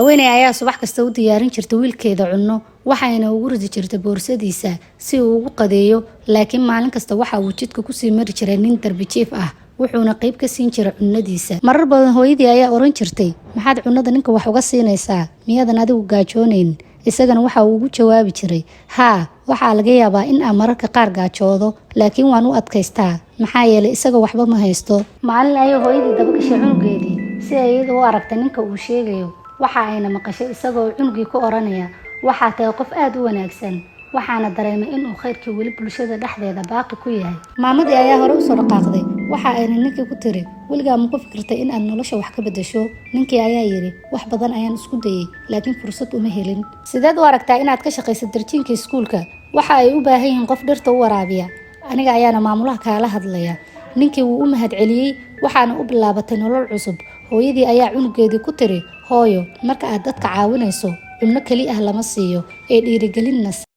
Haweeney ayaa subax kasta u diyaarin jirtay wiilkeeda cunno, waxayna ugu ridi jirtay boorsadiisa si uu ugu qadeeyo. Laakiin maalin kasta waxa uu jidka kusii mari jiray nin darbi jiif ah, wuxuuna qayb ka siin jiray cunnadiisa. Marar badan hooyadii ayaa oran jirtay, "Maxaad cunnada ninka wax uga siinaysaa? Miyaadan adigu gaajoonayn?" Isagana waxa uu ugu jawaabi jiray, "Haa, waxaa laga yaabaa in aan mararka qaar gaajoodo, laakiin waan u adkaystaa, maxaa yeelay isaga waxba ma haysto." Maalin ayay hooyadii daba gashay cunugeedii si ay iyada u aragta ninka uu sheegayo. Waxa ayna maqashay isagoo cunugii ku oranaya, "Waxaa tahay qof aada u wanaagsan." Waxaana dareemay inuu khayrkii weli bulshada dhexdeeda baaqi ku yahay. Maamadii ayaa hore usoo dhaqaaqday. Waxa ayna ninkii ku tiri, "Weligaa ma ku fikirtay in aad nolosha wax ka bedesho?" Ninkii ayaa yidhi, "Wax badan ayaan isku dayay, laakiin fursad uma helin." "Sideed u aragtaa inaad ka shaqaysa darjiinka iskuulka? Waxa ay u baahan yihiin qof dhirta u waraabiya. Aniga ayaana maamulaha kaala hadlaya." Ninkii wuu u mahadceliyey, waxaana u bilaabatay nolol cusub. Hooyadii ayaa cunugeedii ku tiri, "Hooyo, marka aad dadka caawinayso, cunno keli ah lama siiyo ee dhiirigelinna."